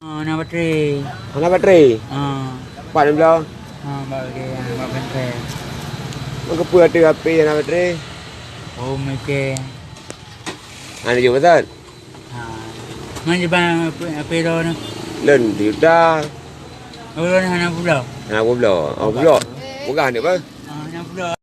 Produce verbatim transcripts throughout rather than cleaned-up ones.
Ah, na baterai. Hana baterai? Ah. Pat nibloe? Ah, bak lagèe, ah, bak bengkel. Meukeupeu ateueh H P hana baterai? Oh, meuke. Hana jeuet, Ustaz? Ha. Man jiban H P, H P droeneuh? Lôn sijuta. Oh, lôn hana publoe? Hana publoe. Oh, publoe. Peugah nyoe, Bang. Ah, hana publoe.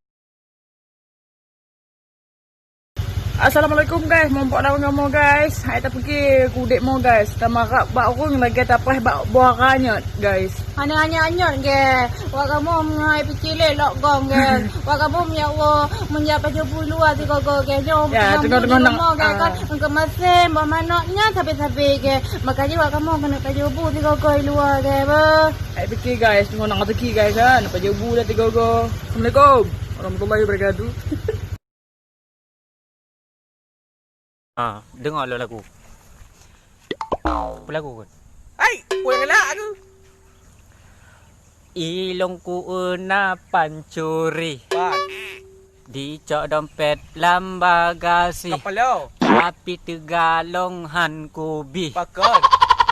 Assalamualaikum, guys. Mumpok lawan kamoe, guys. Hai tapike keu udép mo, guys. Tamarap bak ureueng lagèe tapreh bak buara nyoe. Guys. Hana anyot-anyot gèh. Wak kamoe meunyoe hai pike lé lok gong gèh. Wak kamoe meunyoe woe meunjak pajoh bu luwa sigoe-goe gèh nyoe. Ya, teungoh-teungoh nang, kamoe gèh ah, kan, eungkôt masem, boh manok nyan sabe-sabe gèh. Makajih wak kamoe keuneuk pajoh bu sigoe-goe luwa gèh beuh. Hai pike guys, teungoh nang rezeki guys kan, pajoh bu dah sigoe-goe. Assalamualaikum warahmatullahi wabarakatuh. Ha, deungoe lôn lagu. Peue lagu keuh? Hai, peue nyang galak aku? Ilong ku na pancuri. Pat. Dicok dompet lam bagasi. Kapalo. Tapi teugalong han kubi. Pakon.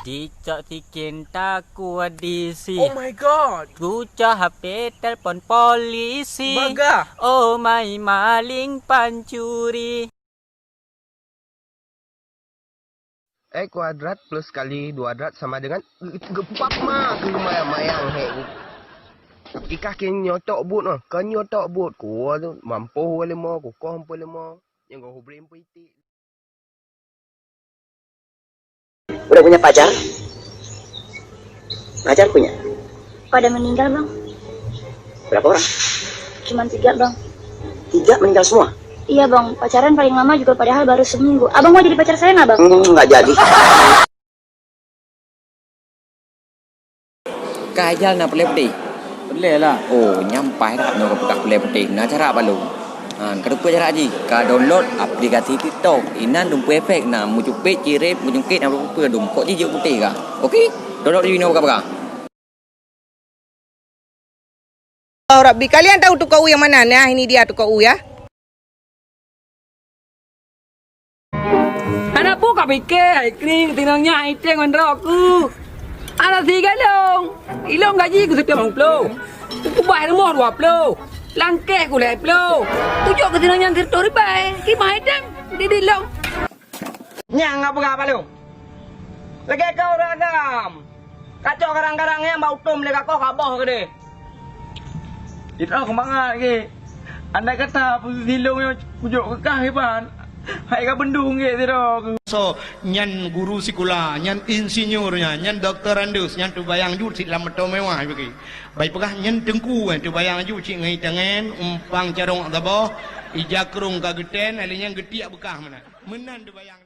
Dicok sikin takue disi. Oh my God. Kucok H P telpon polisi. Bagah. Oh my maling pancuri. X kuadrat plus kali dua kuadrat sama dengan, geupap ma keu mayang-mayang hek. Tapi kah keu nyoe tok buet noh, keu nyoe tok buet. Ku tu mampoh limo, ku koh ampôn limo. Nyang goh hubri ampôn itik. Udah punya pacar? Pacar punya? Pada meninggal, Bang. Berapa orang? Cuman tiga, Bang. Tiga meninggal semua? Iya, Bang. Pacaran paling lama juga padahal baru seminggu. Abang mau jadi pacar saya nggak, Bang? Hmm, nggak jadi. Ka Ijal na peureulèe putéh? Peureulèe lah. Oh, nyan paih that nyoe ka peugah peureulèe putéh. Na cara bak lôn. Ha, ka teupeue cara jih. Ka download aplikasi TikTok. Inan dum peue efek na, meucupet, cirep, meucungkét, na peue-peue dum. Kok jih jeuet putéh ka. Oke? Download jinoe ka peugah. Oh, Rabbi, kalian tahu tukau u yang mana? Nah, ini dia tukau u ya. Hana peue ka pike, hai kring, tinong nyan hai teng ngon droe ku. Hana sigalong. Ilong gaji ku siplôh limong ploh. Ku kubah rumoh dua ploh. Langkeh ku lhèe ploh. Kujok keu tinong nyan sireutôh ribèe. Kimah hai teng, di dilong. Nyang ka peugah bak lôn. Lagèe kah ureueng agam. Kacok kadang-kadang nyang bak utom lé kakoh kaboh keudeh. Itu aku mangat lagi. Andai kata posisi lôn nyoe kujok keu kah iban, hai ka beundung gét sidroe. So, nyan guru sikula, nyan insinyur nyan, nyan doktorandus, nyan teubayang jeuet cit lam moto mewah bagi. Bai peugah nyan teungku, eh, teubayang jeuet cit ngon itangen, umpang carông saboh, ija krông ka geutén, lheuh nyan geutiek beukah meunan. Meunan teubayang.